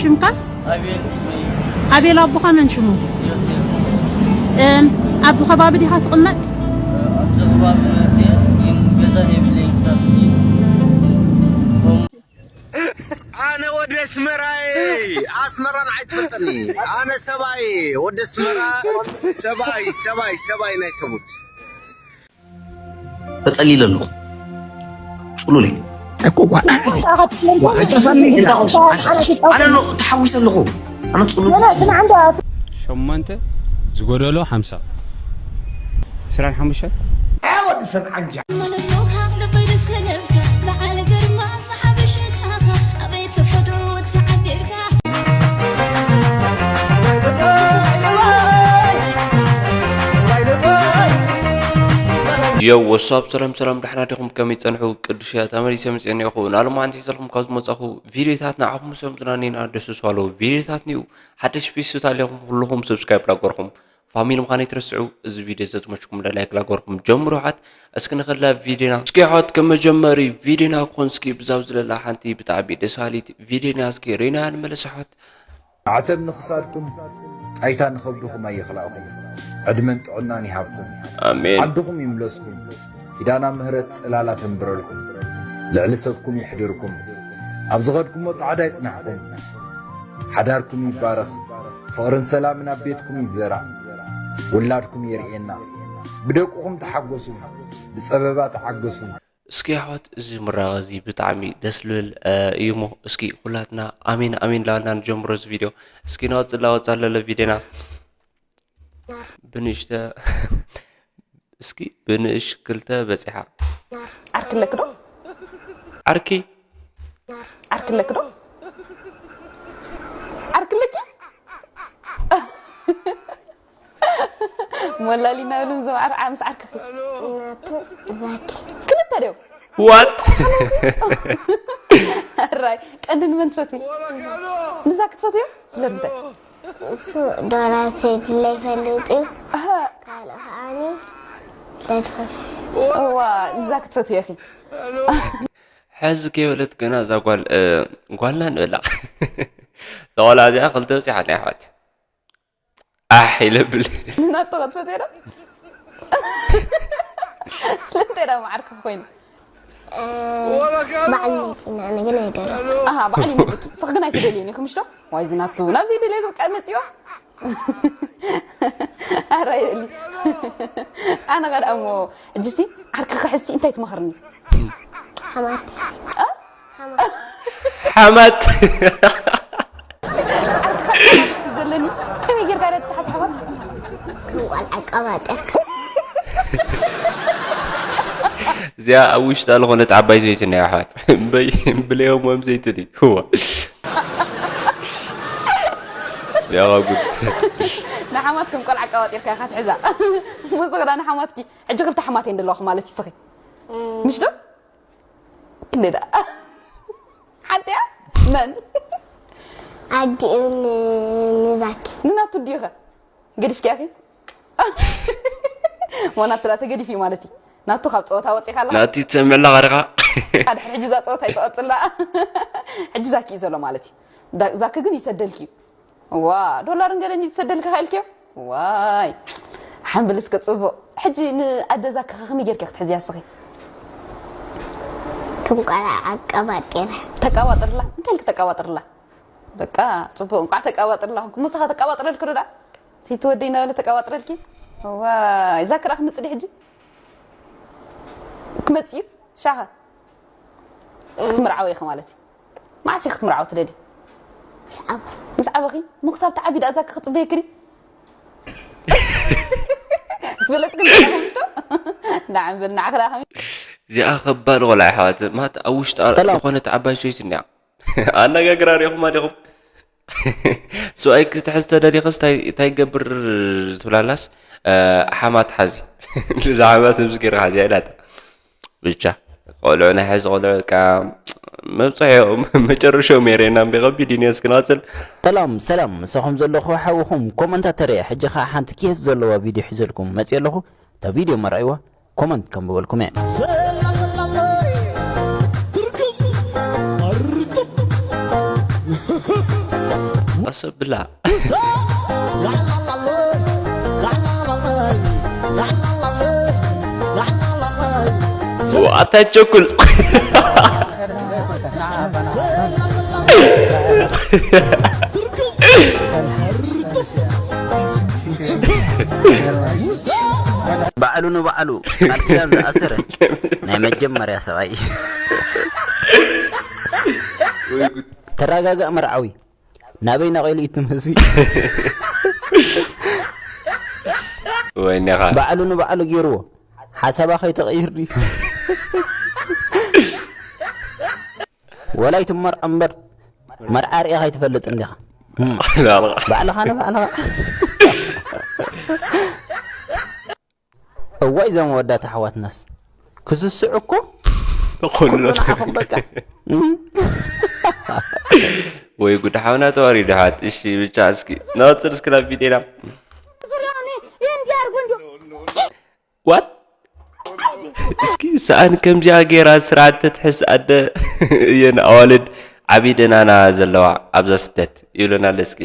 ሽምካ? ኣቤል ሽመይ። ኣቤል ኣቦኻ መን ሽሙ? ዮሴፍ። እም፣ ኣብዚ ከባቢ ዲኻ ትቕመጥ? ኣብዚ ከባቢ መፅየ፣ ግን ገዛ የብለይን። ኣነ ወደ ኣስመራየ፣ ኣስመራ ንዓይ ትፈልጠኒ። ኣነ ሰብኣየ፣ ወደ ኣስመራ ሰብኣይ፣ ሰብኣይ፣ ሰብኣይ ናይ ሰቡት። ተጸሊለ ኣለኹ። ጽሉለይ። እኮ ዋ-፣ ዋ-፣ ኣይጠፋልኝ። እንታይ ኾንሽ? ሓንሳብ። ኣነ ኣለኹ፣ ተሓጒሰ ኣለኹ። ኣነ ጽሉል። ሸሞንተ ዝጎደሎ ሓምሳ። ዕስራን ሓሙሽተን። ኣይ ወዲ ሰብ ዓንጃ። ዮ፣ ወሳብ፣ ሰላም ሰላም፣ ደሕና ዲኹም? ከመይ ጸንሑ? ቅዱስ እያ ተመሊሰ መጽኤ እኒአኹ። ንኣሎማዓንቲ ሒዘልኩም ካብ ዝመጻኹ ቪድዮታት ንዓኹም ምስ እዮም ዝናነይና ደስ ዝብሉ ቪድዮታት እኒኡ። ሓደሽ ፊስታ ኣለኹም፣ ኩልኹም ሰብስክራይብ ላገርኩም፣ ፋሚሊ ምዃነይ ትረስዑ። እዚ ቪድዮ ዘትመችኩም ላይክ ላገርኩም ጀምሩ። ሓት እስኪ ንኸላ ቪድዮና። እስኪ ሓት ከመጀመሪ ቪድዮና ክኾን እስኪ ብዛው ዝለላ ሓንቲ ብጣዕሚ ደስ በሃሊት ቪድዮና እስኪ ርኢና ንመለስ ሓት። ማዕተብ ንኽሳድኩም፣ ጣይታ ንኸብድኹም ኣየኽላእኹም። ዕድመን ጥዕናን ይሃብኩም። ኣሜን። ዓድኹም ይምለስኩም። ኪዳና ምህረት ጽላላ ተንብረልኩም። ልዕሊ ሰብኩም ይሕድርኩም። ኣብ ዝኸድኩሞ ጻዕዳ ይጽናሕኩም። ሓዳርኩም ይባረኽ። ፍቕርን ሰላምን ኣብ ቤትኩም ይዘራእ። ውላድኩም የርእየና። ብደቅኹም ተሓጎሱ። ብጸበባ ተዓገሱ። እስኪ ኣሕዋት፣ እዚ ምራቐ እዚ ብጣዕሚ ደስ ልብል፣ እ፣ እዩ እሞ፣ እስኪ ኩላትና ኣሜን ኣሜን ላልና ንጀምሮ እዚ ቪድዮ። እስኪ ናወፅእ ላወፃ ለለ ቪድዮና ብንእሽተ፣ እስኪ ብንእሽ ክልተ በፂሓ። ዓርኪ ኣለኪ ዶ? ዓርኪ? ዓርኪ ኣለኪ ዶ? ዓርኪ ኣለኪ? ሞላሊና ብሉ ምስ ዓር-፣ ምስ ዓርክኺ። ናቱ ዛኪ። ክልተ ድዮም? ዋት? ኣራይ፣ ቀንዲ ንመን ትፈትዊ? ንዛኪ ትፈትዮ? ስለምንታይ? እሱ ዶላር ሰድለ ይፈልጥ እዩ። ኣሃ። ካልእ ከዓኒ ስለድፈት። እዋ፣ ንዛኪ ትፈትዮ ኢኺ። ሕዚ ከይበለት ገና እዛ ጓል፣ እ፣ ጓልና ንበላ። እዛ ቆልዓ እዚኣ ክልተ በፂሓ ናይ ኣሕዋት። ኣሕ ኢለ ብል። ንናቶ ክትፈትዮ ዶ? ስለምንታይ ዳ መዓርኪ ኮይኑ? እ፣ በዓል መፂና፣ ኣነ ግን ኣይደለኹ። ኣሃ፣ በዓል ይመፅኪ። ስኽ ግን ኣይትደልዮን ኢኹም፣ ምሽ ዶ? ዋይ፣ ዝናቱ ናብ ዘይደለየ በቃ መፅዮ። ኣረ የሊ። ኣነ ኸ ደኣ እሞ፣ ሕጂሲ ዓርኪ ክሕሲ እንታይ ትመኽርኒ? ሓማት። እ? ሓማት። ዘለኒ ከመይ ጌርካ ዶ ትሓስሓባ? ከም ቆልዓ ቀባጢርካ። እዚኣ ኣብ ውሽጣ ዝኾነት ዓባይ ዘይቲ ናይ ኣሕዋት። እምበይ፣ ብለዮም ወም ዘይቲ ድዩ? እዋ። ያዋ ጉድ። ንሓማት ከም ቆልዓ ቀባጢርካ ኢኻ ትሕዛ። ሙስኽ ዳ ንሓማትኪ። ሕጂ ክልተ ሓማት እየን ዘለዋኺ ማለት እዩ ስኺ። ምሽ ዶ? ክንደይ ደኣ? ሓንቲ እያ? መን? ኣዲኡ ን-፣ ንዛኪ። ንናቱ ድዩ ኸ? ገዲፍኪ ኣኺ? ሞ ናቱ ዳ ተገዲፉ እዩ ማለት እዩ። ናቱ ካብ ጸወታ ወጺኻ ኣላ? ናቲ ትሰምዕ ኣለኻ ዲኻ? ድሕሪ ሕጂ እዛ ጸወታ ኣይትቐጽላ። ሕጂ ዛኪ እዩ ዘሎ ማለት እዩ። ዳ-፣ ዛኪ ግን ይሰደልኪ እዩ። ዋ፣ ዶላርን ገለን እዩ ዝሰደልካ ኢልክዮ? ዋይ፣ ሓምብል እስከ ጽቡቕ። ሕጂ ንኣደ ዛኪ ከ ከመይ ጌርኪ ክትሕዝያ እስኺ? ከም ቆልዓ ኣቀባጢረ። ተቀባጥርላ? እንታይ ኢልኪ ተቀባጥርላ? በቃ፣ ጽቡቕ፣ እንቋዕ ተቀባጥርላ ኮንኩ። ሙሳኻ ተቀባጥረልኪ ዶ ደኣ? ሰይቲ ወደይ እናበለ ተቀባጥረልኪ? ዋይ፣ ዛኪ ደኣ ክመጽእ ድዩ ሕጂ? ክመጽእ እዩ? ሻኸ? ክትምርዓዊ ኢኺ ማለት እዩ። መዓስ ኢኺ ክትምርዓዊ ትደልዪ? ምስ ዓበኹ። ምስ ዓበኺ? እሞ ክሳብ ትዓቢ ደኣ ዛኪ ክጽበየኪ ድዩ? ፍለጥ ግን ዘለኹም ሽቶ? ንዓም በል፣ ንዓኺ ደኣ ከመይ? እዚኣ ከባድ ቆልዓ ኣሕዋት፣ ማት ኣብ ውሽጣ ሰላም። ዝኾነት ዓባይ ሰበይቲ እኒኣ። ኣነጋግራ ሪኢኹማ ዲኹም? ሰብኣይ ክትሕዝ ተደሊኽስ ታይ፣ ታይ ገብር ትብላላስ፣ እ፣ ሓማት ሓዚ። እዛ ሓማት ምስ ገይርካ ሓዚያ ኢላታ። ብቻ ቆልዑ ናይ ሕዚ ቆልዑ በቃ መብፅሒኦም መጨረሻኦም የርእየና እምበይ ከቢድ እዩ። እስኪ ንቐፅል። ሰላም ሰላም፣ ምሳኹም ዘለኹ ሓውኹም ኮመንታተር እየ። ሕጂ ኸዓ ሓንቲ ኬፍ ዘለዋ ቪድዮ ሒዘልኩም መፅየ ኣለኹ። እታ ቪድዮ መርኣይዋ፣ ኮመንት ከንብበልኩም እየ። ሰላም ሰላም። ትርጉም። ኣርጡም። ቀስ ብላ። ኣታ ቸኩል። ባዕሉ ንባዕሉ ቃል ኪዳን ዝኣሰረ ናይ መጀመርያ ሰብኣይ። ተረጋጋእ መርዓዊ። ናበይ ነቒሉ እዩ ትመስል? ወይኔኻ። ባዕሉ ንባዕሉ ገይርዎ። ሓሳባ ከይተቐይር ድዩ? ወላ ኣይትመርዖ እምበር፣ መርዓ ርኢኻ ኣይትፈልጥን ዲኻ? እም። ባዕልኻ ንባዕልኻ። እዋይ፣ እዞም መወዳእታ ኣሕዋትናስ ክስስዑ እኮ ኩሉ ኩሉ ንዓኹም በቃ። እም። ወይ ጉድ፣ ሓውና ተዋሪዱ ሓት። እሺ፣ ብቻ እስኪ ንቐጽል እስኪ ናብ ቪድዮና። ዋት? እስኪ ሰኣን ከምዚኣ ገይራ ስርዓት ተትሕዝ ኣደ እየን ኣዋልድ ዓብዪ ደናና ዘለዋ ኣብዛ ስደት ይብለና ኣሎ። እስኪ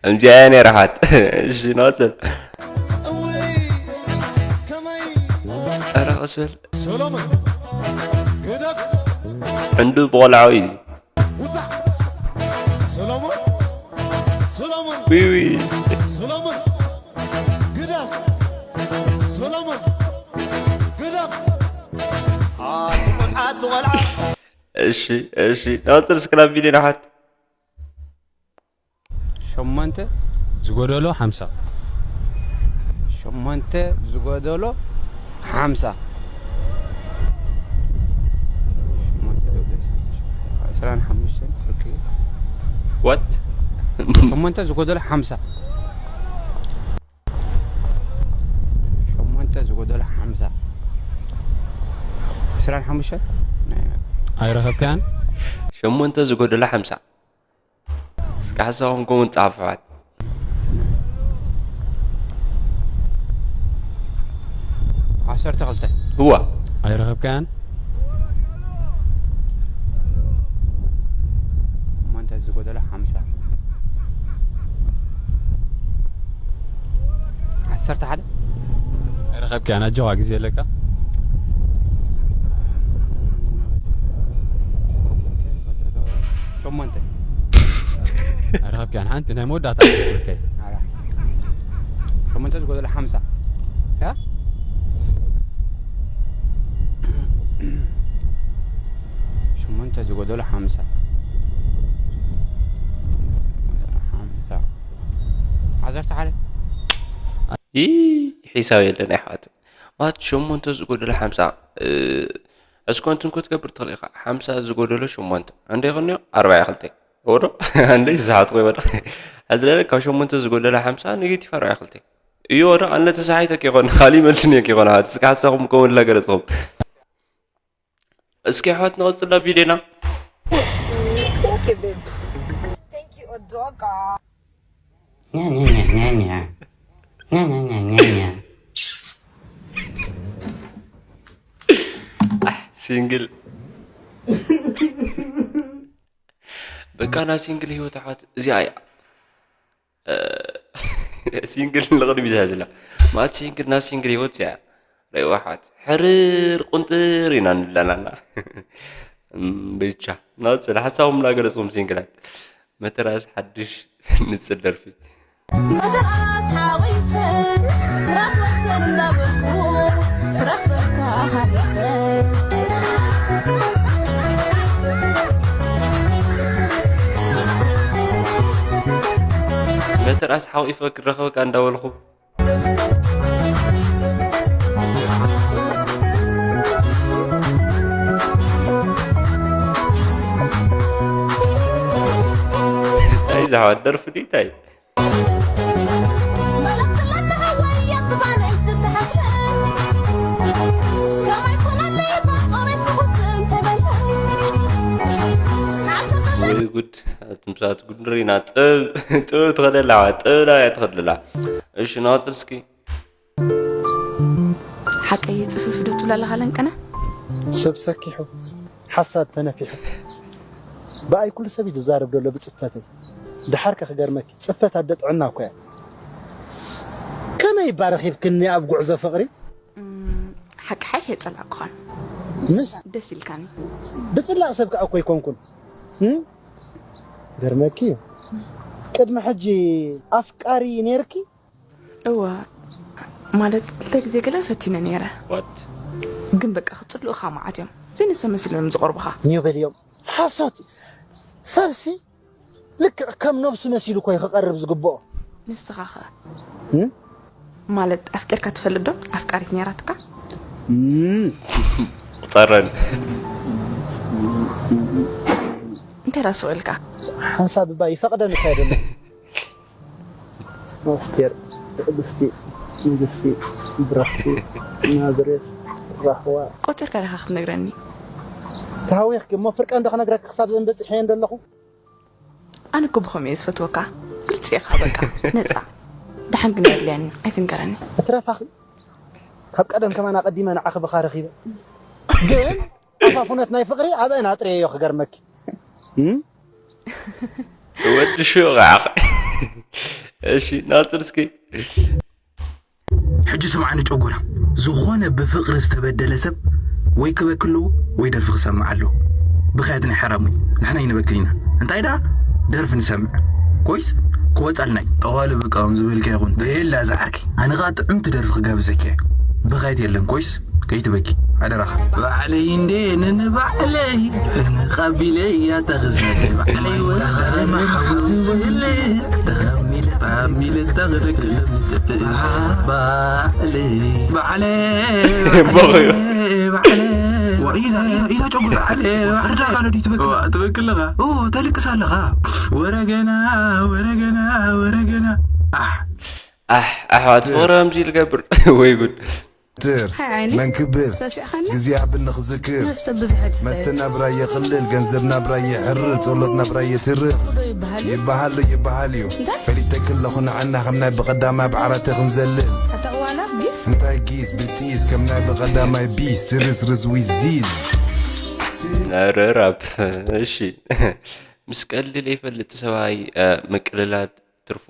እንጂ ኣያ ነይ ራሓት። እሺ፣ ናጽል። ኧረ ቀስ በል። ሰሎሞን ግደፍ። ዕንዱ ብቆልዓዊ እዩ። ውፃእ። ሰሎሞን፣ ሰሎሞን፣ ዊ፣ ዊ። ሰሎሞን ግደፍ። ሰሎሞን ግደፍ። ኣቲ ቆልዓ፣ ኣቲ ቆልዓ። እሺ፣ እሺ። ናጽል እስክራብ ቪድዮ ናሓት። ሸሞንተ ዝጎደሎ ሓምሳ። ሸሞንተ ዝጎደሎ ሓምሳ። ሸሞንተ ዝጎደሎ ዕስራን ሓሙሽተን፣ ኦኬ። ዋት? ሸሞንተ ዝጎደሎ ሓምሳ። ሸሞንተ ዝጎደሎ ሓምሳ። ዕስራን ሓሙሽተን? ኣይረኸብካን? ሸሞንተ ዝጎደሎ ሓምሳ። እስከ ሓሳኹም ከምኡ ጻፉ ኣሕዋት። ዓሰርተ ክልተ። እዋ። ኣይረኸብካን? እሞ እንታይ ዝጎደሎ ሓምሳ። ዓሰርተ ሓደ። ኣይረኸብካን፣ ኣጆኻ ግዜ ኣለካ። ሸሞንተ። ኣይረኸብካን፣ ሓንቲ ናይ መወዳእታ። ኦኬ። ኣራ። ሸሞንተ ዝጎደሎ ሓምሳ። ያ? ሸሞንተ ዝጎደሎ ሓምሳ። ሓምሳ። ዓሰርተ ሓደ። ይ፣ ሒሳብ የለን ኣሕዋት። ማለት ሸሞንተ ዝጎደሎ ሓምሳ፣ እ፣ እስኮ እንትን ክትገብር ትኽእል ኢኻ። ሓምሳ ዝጎደሎ ሸሞንተ። እንደ ይኸንዮ ኣርባዕተ ክልተ። እዎ ዶ? እንደ ዝሰሓትኩ ይበል። ሕዚ ለለ ካብ ሸሞንተ ዝጎደሎ ሓምሳ ኔጌቲቭ ኣርባዕተ ክልተ። እዎ ዶ? ኣነ ተሰሓይተክ ይኾን፣ ካሊእ መልሲ ነክ ይኾን። ኣሕዋት፣ እስኪ ሓሳኹም ከምኡ ኢላ ገለጽኹም። እስኪ ኣሕዋት ንቐጽል ናብ ቪድዮና። Thank you, babe. Thank you, Odoga. ኛ፣ ኛ፣ ኛ፣ ኛ፣ ኛ። ኛ፣ ኛ፣ ኛ፣ ኛ፣ ኛ። ኣሕ፣ ሲንግል። በቃ፣ ና ሲንግል ህይወት ኣሕዋት እዚኣ እያ። እ፣ ሲንግል ንቕድሚት እያ ዝላ። ማለት ሲንግል፣ ና ሲንግል ህይወት እዚኣ እያ። ረእይዋ ኣሕዋት፣ ሕርር ቁንጥር ኢና ንብላና ኣላ። እም፣ ብቻ፣ ንቐጽል። ሓሳቦም እናገለጽኩም ሲንግላት። መተርኣስ ሓድሽ ንጽል ደርፊ። መተርኣስ ሓቒፈን፣ ራኽ መሰል እንዳበልኩ፣ ራኽ በልካ ሓሊፈ። መተርኣስ ሓቒፈ ክረኸበካ እንዳበልኩ። እንታይ ዝሓወት ደርፊ ድዩ እንታይ? ጉድ፣ ትምሳት ጉድ ንሪና። ጥበብ፣ ጥበብ ትኸደላ፣ ጥበብ ናብያ ትኸደላ። እሺ፣ ናወፅል እስኪ። ሓቀይ ጽፍፍ ዶ ትብላ ኣለኻ ለንቅነ? ሰብ ሰኪሑ ሓሳድ ተነፊሑ ብኣይ ኩሉ ሰብ እዩ ዝዛረብ ዘሎ ብጽፈተይ። ድሓር ከ ክገርመኪ ጽፈት ኣደ ጥዕና እኮ እያ። ከመይ እባ ረኺብክኒ ኣብ ጉዕዞ ፍቕሪ? ሓቂ ሓይሽ የጸላእኩኻን ምስ ደስ ኢልካኒ። ድጽላእ ሰብ ከኣ እኮ ኣይኮንኩን። እም? ገርመኪ እዩ። ቅድሚ ሕጂ ኣፍቃሪ ነይርኪ? እወ ማለት ክልተ ግዜ ገለ ፈቲነ ነይረ። ዋት ግን በቃ ክጽልኡኻ መዓት እዮም። ዘይንሶም መሲሎም እዮም ዝቐርቡኻ። ኒዮ በልዮም ሓሶት እዩ። ሰብሲ ልክዕ ከም ነብሱ መሲሉ እኮ እዩ ክቐርብ ዝግብኦ። ንስኻኸ እም? ማለት ኣፍቂርካ ትፈልጥ ዶ? ኣፍቃሪት ነይራትካ? እም። ቁፀረን። እንታይ ራስቕ ኢልካ? ሓንሳብ እባ ይፈቕደልካ ኣይደለ? ኣስቴር፣ ቅድስቲ፣ ንግስቲ፣ ብራኽቲ፣ ናዝሬት፣ ራህዋ። ቆፂርካ ዲኻ ክትነግረኒ? ተሃዊኽኪ እሞ ፍርቀ እንዶ ክነግረኪ ክሳብ ዘን በፂሐ እየ እንደለኹ። ኣነ እኮ ብኸምኡ እየ ዝፈትወካ። ግልፂ ኢኻ በቃ። ነፃ። ደሓን ግን የድልየኒ። ኣይትንገረኒ። እትረፋኺ ካብ ቀደም ከማን ኣቐዲመ ንዓኺ ብኻ ረኺበ። ግን ኣፋፉነት ናይ ፍቕሪ ኣብአን ኣጥርየዮ ክገርመኪ። እም? ወዲ ሹቕ ዓኽ። እሺ፣ ናፅር እስኪ። ሕጂ ስምዓኒ ጨጉራ፣ ዝኾነ ብፍቕሪ ዝተበደለ ሰብ ወይ ክበኪ ኣለዎ ወይ ደርፊ ክሰምዕ ኣለዎ። ብኽያት ናይ ሓራሙይ ንሕና ኣይንበክን ኢና። እንታይ ደኣ ደርፊ ንሰምዕ ኮይስ ክወጻልና እዩ። ጠዋሊ በቃ ከም ዝበልካ ይኹን። በየላ ዝዓርከይ ኣነ ኸኣ ጥዕምቲ ደርፊ ክጋብዘኪ እየ። ብኽያት የለን ኮይስ ከይትበኪ ኣደራኻ። ባዕለይ እንዴ ንንባዕለይ ንኻቢለይ እያ ተኽዘ ባዕለይ ወላ ሓጎስ የለ ተኻሚለ ተኻሚለ ተኽደክለ ባዕለይ ባዕለይ ቦኸዮ። ባዕለይ ኢዛ ኢዛ ኢዛ ጨጉራ ባዕለይ ባዕዳ ካለ ድዩ ትበክል ትበክል ኣለኻ ኦ ተልቅስ ኣለኻ ወረገና ወረገና ወረገና ኣሕ ኣሕ ኣሕዋት ፍቕሪ ከምዚ ኢሉ ገብር። ወይ ጉድ። ትር ሃይ ዓይኒ። መንክብር ረሲዕኻኒ? ግዜ ኣብኒ ክዝክር መስተ ብዙሕ መስተ ድስተ ናብራ የቕልል ገንዘብ ናብራ የሕርር ጸሎት ናብራ የትርር ዶ ይበሃል እዩ? ይበሃል ይበሃል እዩ እንታይ? ፈሊጠኪ ኣለኹ ንዓና ከም ናይ ብቐዳማይ ብዓራተ ክንዘልል ኣታ ዋላ ጊስ? እንታይ ጊስ ብልጢስ ከም ናይ ብቐዳማይ ቢስ ትርስ ርዝዊ ዚል ነረራብ። እሺ፣ ምስ ቀልድ ዘይፈልጥ ሰብኣይ ምቅልላት ትርፉ።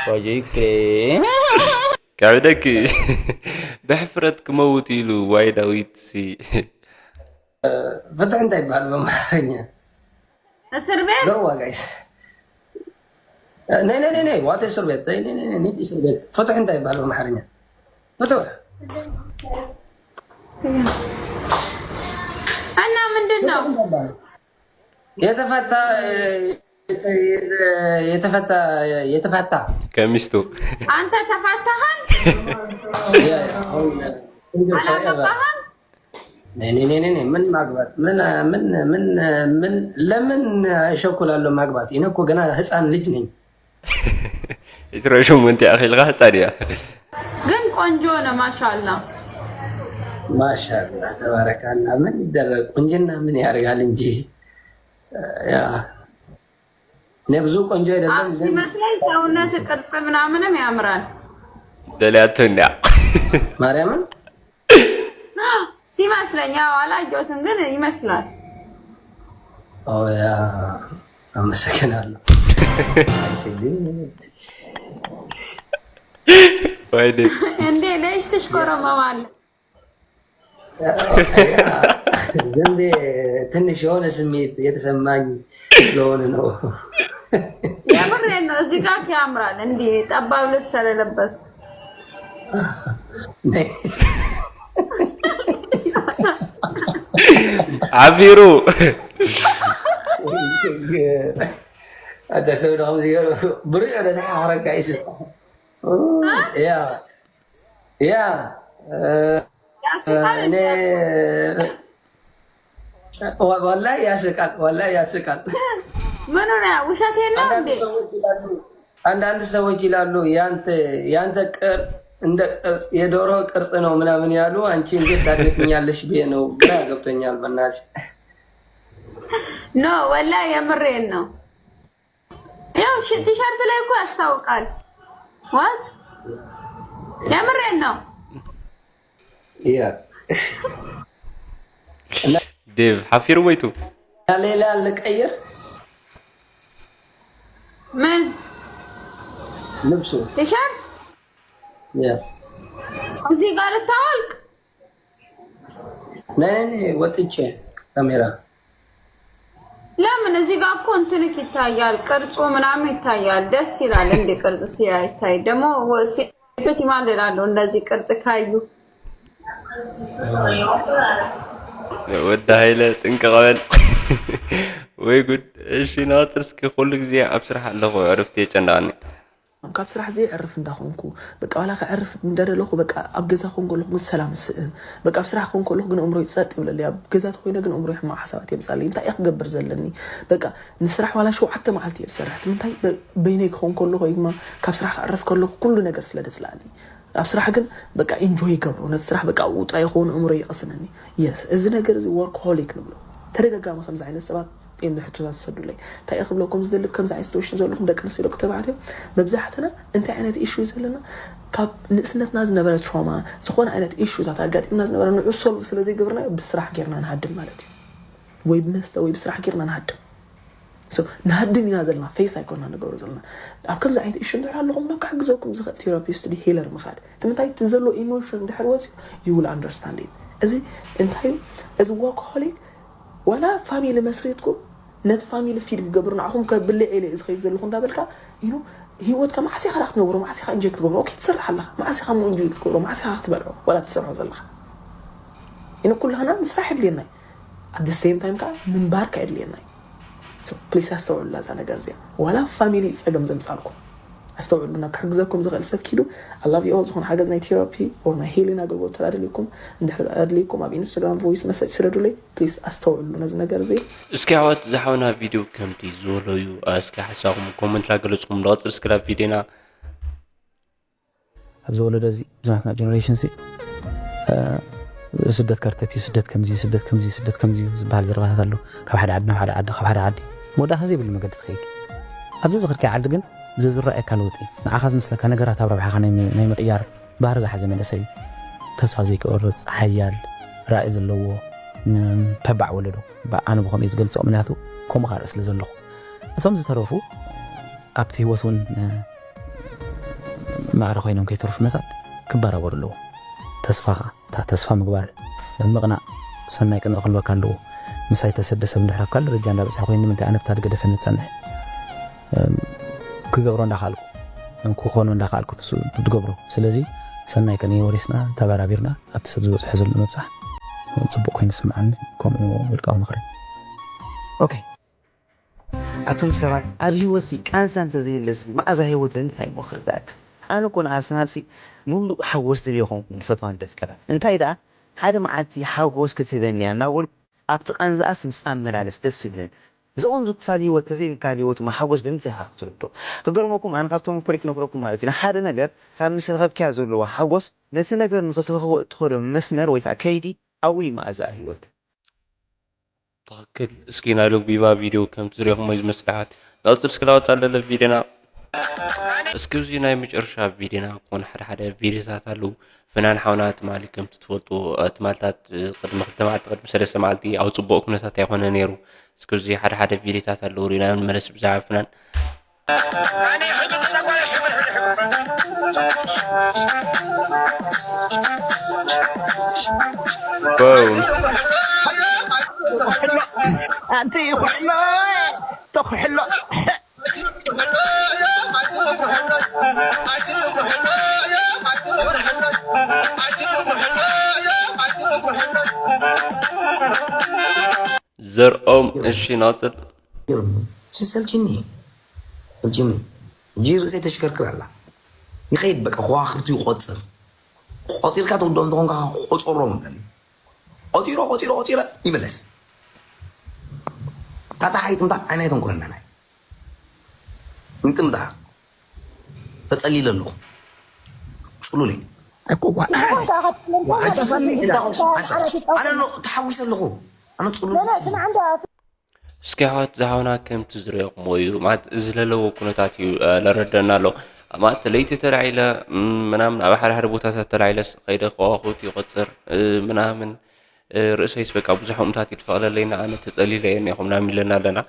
ፕሮጀክት ከዕብደኪ ብሕፍረት ክመውት ኢሉ ዋይ ዳዊት ሲ ፍትሕ እንታይ ይበሃል በማርኛ? እስር ቤት ገርዋ ጋይስ ነይ ነይ ነይ ነይ ዋት እስር ቤት ነይ ነይ ነይ ነይ እስር ቤት ፍትሕ እንታይ ይበሃል በማርኛ? ፍትሕ እና ምንድን ነው? የተፈታ የተፈታ የተፈታ ከሚስቱ አንተ ተፋታሃል? አላገባህም? ኔ ኔ ኔ ኔ ምን ማግባት ምን ምን ምን ምን ለምን እሸኩላለሁ ማግባት? እኔ እኮ ገና ህፃን ልጅ ነኝ። ዒስራ ሸሞንተ ኣኺልካ ህፃን እያ። ግን ቆንጆ ነው ማሻአላ። ማሻአላ ተባረካላ። ምን ይደረግ ቁንጅና ምን ያደርጋል እንጂ ያ እኔ ብዙ ቆንጆ አይደለም ግን ሲመስለኝ ሰውነት ቅርጽ ምናምንም ያምራል። ደልያቶ እንዲያ ማርያምን ሲመስለኝ ያው አላየሁትም ግን ይመስላል። ኦያ፣ አመሰግናለሁ። ወይኔ እንዴ ለሽ ትሽኮረመማለ ዝም ብዬ ትንሽ የሆነ ስሜት የተሰማኝ ስለሆነ ነው። የምሬን ነው። እዚህ ጋር ያምራል እንዴ ጠባብ ልብስ ስለለበስኩ አፊሩ ብሪኦ ተሓረካ ይስ ያ ያ እኔ ወላሂ ያስቃል፣ ወላሂ ያስቃል። ምኑ ነው ውሸቴን ነው እንዴ? አንዳንድ ሰዎች ይላሉ ያንተ ያንተ ቅርጽ እንደ ቅርጽ የዶሮ ቅርጽ ነው ምናምን ያሉ፣ አንቺ እንዴት ታደርግኛለሽ ብዬ ነው ግራ ገብቶኛል። በእናትሽ ኖ ወላሂ የምሬን ነው። ያው ቲሸርት ላይ እኮ ያስታውቃል። ዋት የምሬን ነው። ያ ዴቭ ሓፊሩ ወይቱ ሌላ ልቀይር ምን ልብሱ ቲሸርት ያ እዚህ ጋር ልታወልቅ ነይ ነይ ወጥቼ ካሜራ ለምን እዚህ ጋር እኮ እንትንክ ይታያል፣ ቅርጹ ምናምን ይታያል። ደስ ይላል እንደ ቅርጽ ሲያይታይ ደግሞ ሴቶች ይማልላሉ እንደዚህ ቅርጽ ካዩ። ወዲ ሃይለ ጥንቅቕ በል። ወይ ጉድ። እሺ ናፅር፣ እስኪ ኩሉ ግዜ ኣብ ስራሕ ኣለኹ፣ ዕርፍቲ የጨንቃኒ። ካብ ስራሕ ዘየዕርፍ እንዳኾንኩ በቃ ዋላ ከዕርፍ እንዳደለኹ በቃ ኣብ ገዛ ኮን ከለኹ ግን ሰላም ስእን በቃ ኣብ ስራሕ ኮን ከለኹ ግን እምሮይ ጸጥ ይብለለይ ኣብ ገዛ ተኮይነ ግን እምሮይ ሕማቕ ሓሳባት የምጻለይ እንታይ እየ ክገብር ዘለኒ በቃ ንስራሕ ዋላ ሸውዓተ መዓልቲ እየ ዝሰርሕ እቲ ምንታይ በይነይ ክኾን ከለኹ ወይ ድማ ካብ ስራሕ ክዕርፍ ከለኹ ኩሉ ነገር ስለ ደጽላኒ ኣብ ስራሕ ግን በቃ ኢንጆይ ይገብሮ ነቲ ስራሕ በቃ ውጥራ ይኸውን እምሮይ ይቕስነኒ የስ እዚ ነገር እዚ ወርክሆሊክ ንብሎ ተደጋጋሚ ከምዚ ዓይነት ሰባት እዮም ሕቶታት ዝሰዱለይ እንታይ እየ ክብለኩም ዝደልብ ከምዚ ዓይነት ሲትዌሽን ዘለኹም ደቂ ኣንስትዮ ደቂ ተባዕትዮ መብዛሕትና እንታይ ዓይነት ኢሹ እዩ ዘለና ካብ ንእስነትና ዝነበረ ትሮማ ዝኾነ ዓይነት ኢሹታት ኣጋጢምና ዝነበረ ንዑ ሶልቭ ስለ ዘይገብርናዮ ብስራሕ ጌርና ንሃድም ማለት እዩ ወይ ብመስተ ወይ ብስራሕ ጌርና ንሃድም ንሃድም ኢና ዘለና ፌስ ኣይኮና ንገብሮ ዘለና ኣብ ከምዚ ዓይነት ኢሹ እንድሕር ኣለኹም ናብ ክሕግዘኩም ዝኽእል ቴራፒስት ዲ ሂለር ምኻድ እቲ ምንታይ እቲ ዘሎ ኢሞሽን እንድሕር ወፅዩ you will understand it እዚ እንታይ እዩ እዚ ወርክሆሊክ ዋላ ፋሚሊ መስሪትኩም ነቲ ፋሚሊ ፊድ ክገብር ንዓኹም ከብልዕ ኢለ እዚ ከይድ ዘለኹ እንዳበልካ you know ህይወትካ መዓስ ኢኻ ክትነብሮ መዓስ ኢኻ ኢንጆይ ክትገብሮ ኦኬ ትሰርሕ ኣለኻ መዓስ ኢኻ ሞ ኢንጆይ ክትገብሮ መዓስ ኢኻ ክትበልዖ ዋላ ትሰርሖ ዘለኻ you know ኩላህና ምስራሕ የድልየና እዩ at the same time ከዓ ምንባር ከዓ የድልየና እዩ so please ኣስተውዕሉላ እዛ ነገር እዚኣ ዋላ ፋሚሊ እዩ ፀገም ዘምፃልኩም ኣስተውዕሉ ናብ ክሕግዘኩም ዝኽእል ሰብ ኪዱ I love you all ዝኾነ ሓገዝ ናይ ቴራፒ or ናይ ሂሊን ኣገልግሎት ተዳደልኩም እንድሕር ኣድልይኩም ኣብ ኢንስታግራም ቮይስ መሰጅ ስደዱለይ ፕሊስ ኣስተውዕሉ ነዚ ነገር እዚ እስኪ ኣሕዋት ዝሓውና ቪድዮ ከምቲ ዝበሎ እዩ እስኪ ሓሳኹም ኮመንት ላገለፅኩም ንቐፅል እስኪ ናብ ቪድዮና ኣብዚ ወለዶ እዚ ዝናትና ጀነሬሽን ሲ ስደት ከርተት እዩ ስደት ከምዚ ስደት ከምዚ ስደት ከምዚ ዝበሃል ዘረባታት ኣሎ ካብ ሓደ ዓዲ ናብ ሓደ ዓዲ ካብ ሓደ ዓዲ መወዳእታ ዘይብሉ መገዲ ትኸይድ ኣብዚ ዝኽድካይ ዓዲ ግን ዝዝረኣየካ ለውጢ ንዓኻ ዝመስለካ ነገራት ኣብ ረብሓኻ ናይ ምቕያር ባህሪ ዝሓዘ መንእሰይ እዩ። ተስፋ ዘይክቆርፅ፣ ሓያል ራኢ ዘለዎ፣ ተባዕ ወለዶ። ኣነ ብኸምኡ እየ ዝገልፆ፣ ምክንያቱ ከምኡ ከዓ ርኢ ስለ ዘለኹ። እቶም ዝተረፉ ኣብቲ ህይወት እውን ማዕረ ኮይኖም ከይተርፉ መታን ክበራበሩ ኣለዎም። ተስፋ ከዓ፣ እታ ተስፋ ምግባር፣ ምቕናእ፣ ሰናይ ቅንኢ ክህልወካ ኣለዎ። ምሳይ ተሰደ ሰብ እንድሕር ኣብ ካልእ ደረጃ እንዳበፅሐ ኮይኑ ንምንታይ ኣነ ብታ ዝገደፈኒ ዝፀንሕ? ክገብሮ እንዳኸኣልኩ ክኾኖ እንዳኸኣልኩ ትገብሮ ስለዚ ሰናይ ቅንኢ ወሪስና ተበራቢርና ኣብቲ ሰብ ዝበፅሖ ዘሎ ምብፃሕ ፅቡቅ ኮይኑ ይስምዓኒ ከምኡ ውልቃዊ ምኽሪ ኦኬ ኣቱም ሰባት ኣብ ህይወትሲ ቃንዛ እንተዘየለሲ መኣዛ ህይወት እንታይ እሞ ክርዳእካ ኣነ እኮ ንኣርሰናልሲ ሙሉእ ሓጎስ ድልየ ኮንኩ ንፈትዋ ንደፍቀራ እንታይ ደኣ ሓደ መዓልቲ ሓጎስ ክትህበኒ እያ እናበልኩ ኣብቲ ቃንዛኣስ ምስኣ ምመላለስ ደስ ይብለኒ። እዚ ቁንዙ ክፋል ህይወት ተዘይብል ካልእ ህይወት እሞ ሓጎስ ብምንታይ ኢኻ ክትርድኦ? ክገርመኩም ኣነ ካብቶም እኮ ክነግረኩም ማለት እዩ ንሓደ ነገር ካብ ምስ ረኸብክያ ዘለዋ ሓጎስ ነቲ ነገር ንኽትረኽቦ እትኸዶ መስመር ወይ ከዓ ከይዲ ኣብኡ እዩ መኣዛኣ ህይወት። ትኽክል እስኪ ናይ ሎግቢባ ቪድዮ ከምቲ ዝሪእኹሞ እዩ ዝመስል ኣሕዋት ንቐፅል እስኪ ላወፃ ለለ ቪድዮና እስኪ እዚ ናይ መጨረሻ ቪድዮና ክኾን ሓደ ሓደ ቪድዮታት ኣለዉ። ፍናን ሓውና ትማሊ ከምቲ ትፈልጡ፣ እ፣ ትማልታት፣ እ፣ ቅድሚ ክልተ መዓልቲ፣ ቅድሚ ሰለስተ መዓልቲ ኣብ ጽቡቕ ኩነታት ኣይኮነ ነይሩ። እስኪ እዚ ሓደ ሓደ ቪድዮታት ኣለዉ፣ ሪና ንመለስ ብዛዕባ ፍናን። ዋው። ኣንቲ ኩሕሎ፣ ተኩሕሎ። ዘርኦም እሺ ናጽል። ይሰልችኒ። ሰልችኒ። እጂ ርእሰይ ተሽከርክር ኣላ። ይኸይድ በቃ ከዋኽብቲ ይቆጽር። ቆጺርካ ትውዶም ተኾንካ ቆጽሮም። ቆጺሮ፣ ቆጺሮ፣ ቆጺረ ይመለስ። ታታ ሓይጥምታ ዓይና ኣይተንኩረና ናይ። እንጥምታ። ተጸሊለ ኣለኹ። ጽሉል እዩ። እኮ ዋ-፣ ኣይ፣ ኣይ፣ ኣይ፣ ኣይ፣ ኣይ፣ ኣነ ኖ-፣ ተሓጒሰ ኣለኹ። ኣነ ጽሉል። لا، لا، اسمع، عنده እስኪ ኣሕዋት ዝሃውና ከምቲ ዝረኹምዎ እዩ። ማለት እዚ ለለዎ ኩነታት እዩ፣ እ፣ ለረደና ኣሎ። ማለት ለይቲ ተላዒለ፣ ም፣ ምናምን ኣብ ሓደ ሓደ ቦታታት ተላዒለስ ከይደ ከዋኽብቲ ይቆጽር፣ እ፣ ምናምን፣ እ፣ ርእሰይስ በቃ ብዙሕ እሙታት ይድፈቕለለይና ኣነ ተጸሊለ እየ እኒኹም ናም ኢለና ኣለና።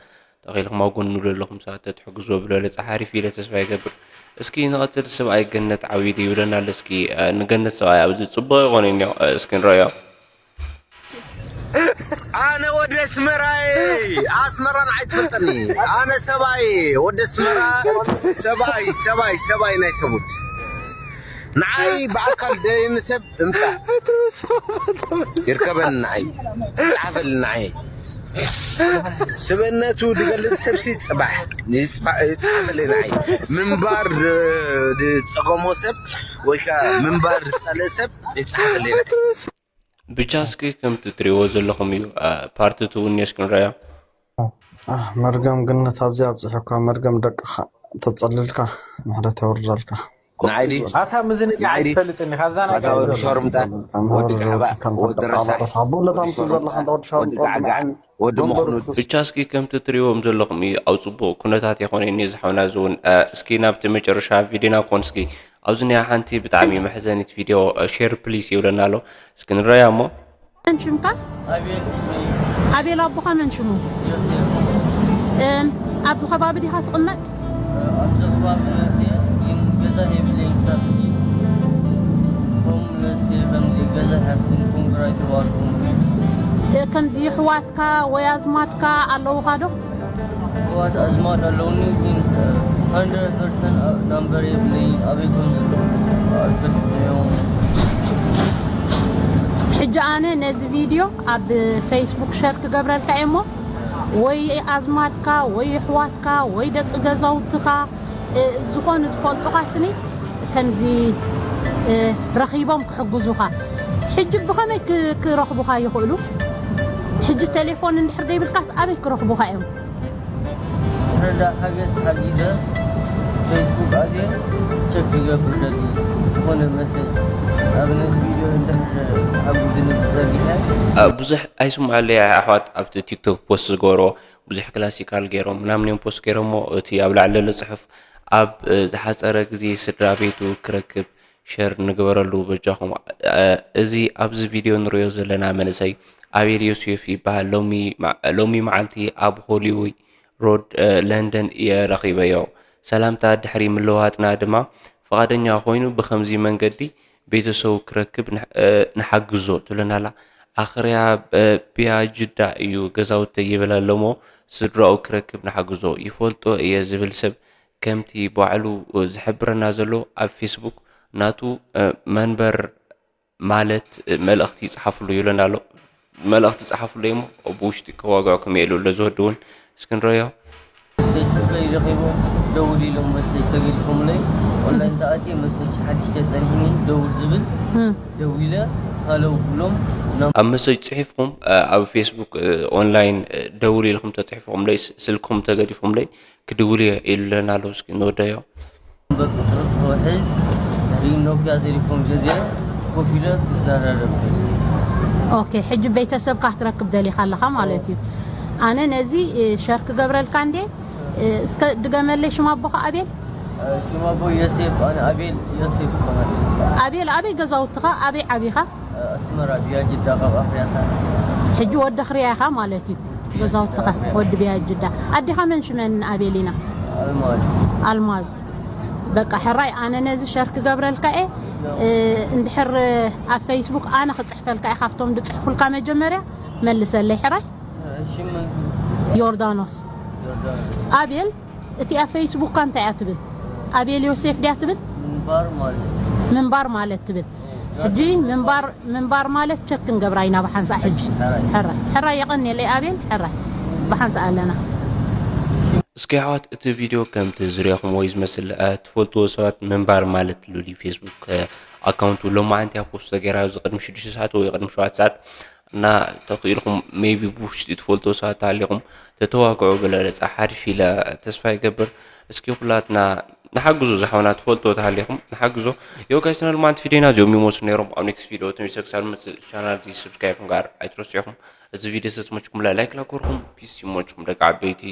ተኺልኩም ኣብ ጎኑ ዘለኹም ሰባት ተትሕግዝዎ ብለለ ሓሪፍ ኢለ ተስፋ ይገብር። እስኪ ንቐጽል ሰብኣይ ገነት ዓብዩ ይብለና ኣሎ። እስኪ፣ እ፣ ንገነት ሰብኣይ ኣብዚ ጽቡቕ ይኾነ እኒኦ፣ እ፣ እስኪ ንረዮ። ኣነ ወደ ኣስመራየ ኣስመራ ንዓይ ትፈልጠኒ ኣነ ሰባይ ወደ ኣስመራ ሰባይ ሰባይ ሰባይ ናይ ሰቡት ንዓይ ብኣካል ደይን ሰብ እምጻእ ይርከበኒ ንዓይ ጻሓፈሊ ንዓይ ስብእነቱ ድገልጽ ሰብሲ ጽባሕ ይጻሓፈለይ ንዓይ ምንባር ዝጸገሞ ሰብ ወይ ከዓ ምንባር ዝጸልእ ሰብ ይጻሓፈለይ ንዓይ ብቻ እስኪ ከምቲ ትሪእዎ ዘለኹም እዩ። ፓርት ቱ እውን እስኪ ንረዮ። ኣህ፣ መርገም ግነት ኣብዚ ኣብፅሑካ፣ መርገም ደቅኻ ተጸልልካ፣ ምሕረት የውርደልካ። ንዓይ ድዩ? ኣታ ምዝንጋዕ ንዓይ ድዩ? ኣይትፈልጥን ኢኻ፣ እዛ ናይ ኣታ ወዲ ጋይዶ። ሸርሙጣ፣ ወዲ ጋሕባእ፣ ወዲ ረሳሕ፣ ረሳሕ። ብኡለት ወዲ ኣምፅእ ዘለኻ ሸርሙጣ፣ እንዳ ወዲ ሸርሙጣ ወዲ ጋዕጋዕ፣ ወዲ መኽኑድ። ብቻ እስኪ ከምቲ ትሪእዎም ዘለኹም እዩ። ኣብ ጽቡቕ ኩነታት ይኾነ እኒ ዝሓውና እዚ እውን፣ እ፣ እስኪ ናብቲ መጨረሻ ቪድዮና ክኾን እስኪ ኣብዚ ናይ ሓንቲ ብጣዕሚ መሕዘኒት ቪድዮ፣ እ፣ ሼር ፕሊስ ይብለና ኣሎ። እስኪ ንረያ እሞ። መን ሽምካ? ኣቤል ሽመይ። ኣቤል ኣቦኻ መን ሽሙ? ዮሴፍ። እም፣ ኣብዚ ከባቢ ዲኻ ትቕመጥ? ኣብዚ ከባቢ መፅየ፣ ግን ገዛ የብለይን። ሳብቲ ሆምለስ እየ፣ ከምዚ ገዛ ሓዝኩም ኮንግራ ይተባልኩም። እ፣ ከምዚ ኣሕዋትካ ወይ ኣዝማድካ ኣለውኻ ዶ? ኣሕዋት ኣዝማድ ኣለውኒ፣ ግን ሃንድረድ ፐርሰንት ናምበር የብለይን፣ ኣበይ ከም ዘለዉ ኣይፈልጥን እዮም። ሕጂ ኣነ ነዚ ቪድዮ ኣብ ፌስቡክ ሸር ክገብረልካ እየ እሞ፣ ወይ ኣዝማድካ፣ ወይ ኣሕዋትካ፣ ወይ ደቂ ገዛውትኻ፣ እ፣ ዝኾኑ ዝፈልጡኻ ስኒ ከምዚ፣ እ፣ ረኺቦም ክሕግዙኻ። ሕጂ ብኸመይ ክ-፣ ክረኽቡኻ ይኽእሉ? ሕጂ ቴሌፎን እንድሕር ዘይብልካስ ኣበይ ክረኽቡኻ እዮም? ድሕሪ እንዳ ሓገዝ ተሓጊዘ ፌስቡክ ኣትየ ቸክ ክገብር ደሊ ዝኾነ መሰጅ ኣብነት ቪድዮ እንድሕር ተሓጉዝኒ ዘርጊሐ። እ፣ ብዙሕ ኣይስምዓለይ ኣሕዋት ኣብቲ ቲክቶክ ፖስት ዝገብሮ ብዙሕ ክላሲካል ገይሮም ምናምን እዮም ፖስት ገይሮሞ እቲ ኣብ ላዕሊ ዘሎ ጽሑፍ ኣብ፣ እ፣ ዝሓጸረ ግዜ ስድራ ቤቱ ክረክብ ሸር ንግበረሉ በጃኹም። እ፣ እዚ ኣብዚ ቪድዮ ንሪኦ ዘለና መንእሰይ ኣቤል ዮሴፍ ይበሃል። ሎሚ መ-፣ ሎሚ መዓልቲ ኣብ ሆሊዊ ሮድ፣ እ፣ ለንደን እየ ረኺበዮ። ሰላምታ ድሕሪ ምልውዋጥና ድማ ፍቓደኛ ኮይኑ ብኸምዚ መንገዲ ቤተሰቡ ክረክብ ንሕ-፣ እ፣ ንሓግዞ ትብለና ኣላ። ኣኽርያ፣ እ፣ ቢያ ጅዳ እዩ ገዛውተይ ይብል ኣሎ እሞ ስድራኡ ክረክብ ንሓግዞ። ይፈልጦ እየ ዝብል ሰብ ከምቲ ባዕሉ ዝሕብረና ዘሎ ኣብ ፌስቡክ ናቱ፣ እ፣ መንበር ማለት፣ እ፣ መልእኽቲ ይጽሓፍሉ ይብለና ኣሎ። መልእኽቲ ጸሓፍለይ እሞ ብውሽጢ ከዋግዖ ከመይ ኢሉ ኣሎ ዝወዲ እውን እስኪ ንረዮ። ፌስቡከይ ረኺቦም ደውል ኢሎም መሰጅ ተገዲፎምለይ ኦንላይን ተኣትየ መሰጅ ሓድሽ ተጸኒሕኒ ደውል ዝብል እም። ደዊለ ሃለው ብሎም ናብ ኣብ መሰጅ ጽሒፍኩም፣ እ፣ ኣብ ፌስቡክ፣ እ፣ ኦንላይን፣ እ፣ ደውል ኢልኩም ተጽሒፍኩምለይ ስ-፣ ስልክኩም ተገዲፎምለይ ክድውል እየ ኢሉለና ኣሎ እስኪ ንወደዮ። እምበር ቁፅሪ ክሕዝ ድሕሪ ኖኪያ ቴሌፎን ገዚአ ኮፍ ኢለ ክዘራረብ ደሊ። ኦኬ፣ ሕጂ ቤተሰብካ ክትረክብ ደሊኻ ኣለኻ ማለት እዩ። ኣነ ነዚ፣ እ፣ ሸር ክገብረልካ እንዴ፣ እ፣ እስከ ድገመለይ ሽም ኣቦኻ ኣቤል? ሽም ኣቦይ ዮሴፍ፣ ኣነ ኣቤል ዮሴፍ ይበሃል። ኣቤል፣ ኣበይ ገዛውትኻ? ኣበይ ዓቢኻ? ኣስመራ፣ ብያ ጅዳ፣ ካብ ኣኽርያታ። ሕጂ ወዲ ኣኽርያ ኢኻ ማለት እዩ። ገዛውትኻ ወዲ ብያ ጅዳ። ኣዴኻ መን ሽመን ኣቤሊና? ኣልማዝ። ኣልማዝ። በቃ ሕራይ፣ ኣነ ነዚ ሸር ክገብረልካ እየ። እ፣ እንድሕር ኣብ ፌስቡክ ኣነ ክፅሕፈልካ እየ፣ ካብቶም ዝፅሕፉልካ መጀመርያ መልሰለይ ሕራይ። ሽም ዮርዳኖስ። ዮርዳኖስ። ኣቤል፣ እቲ ኣብ ፌስቡክካ እንታይ እያ ትብል? ኣቤል ዮሴፍ ድያ ትብል? ምንባር ማለት። ምንባር ማለት ትብል። ሕጂ ምንባር ምንባር ማለት ቸክ ክንገብራ ኢና ብሓንሳእ። ሕጂ ሕራይ ሕራይ፣ የቐንየለይ ኣቤል፣ ሕራይ ብሓንሳእ ኣለና። እስኪ ኣሕዋት፣ እቲ ቪድዮ ከምቲ ዝሪእኹምዎ እዩ ዝመስል። እ፣ ትፈልጥዎ ሰባት ምንባር ማለት ልብል እዩ። ፌስቡክ፣ እ፣ ኣካውንቱ ሎማዓንቲ እያ ፖስት ተገይራ፣ ኣብዚ ቅድሚ ሽዱሽተ ሰዓት ወይ ቅድሚ ሸውዓተ ሰዓት። እና ተኽኢልኩም ሜቢ ብውሽጢ ትፈልጥዎ ሰባት ተሃሊኹም ተተዋግዑ ብለለፃ ሓሪፍ ኢለ ተስፋ ይገብር። እስኪ ኩላትና ንሓግዞ፣ ዝሓውና ትፈልጥዎ ተሃሊኹም ንሓግዞ። ዮ ጋይስ፣ ናይ ሎማዓንቲ ቪድዮና እዚኦም ይመስሉ ነይሮም። ኣብ ኔክስት ቪድዮ ተመልሰ ክሳብ ንመፅእ ቻናል እዚ ሰብስክራይብ ምግባር ኣይትረስዑ ኢኹም። እዚ ቪድዮ ዝተመችኩም ላይክ ላኮርኩም። ፒስ ይመችኩም ደቂ ዓበይቲ።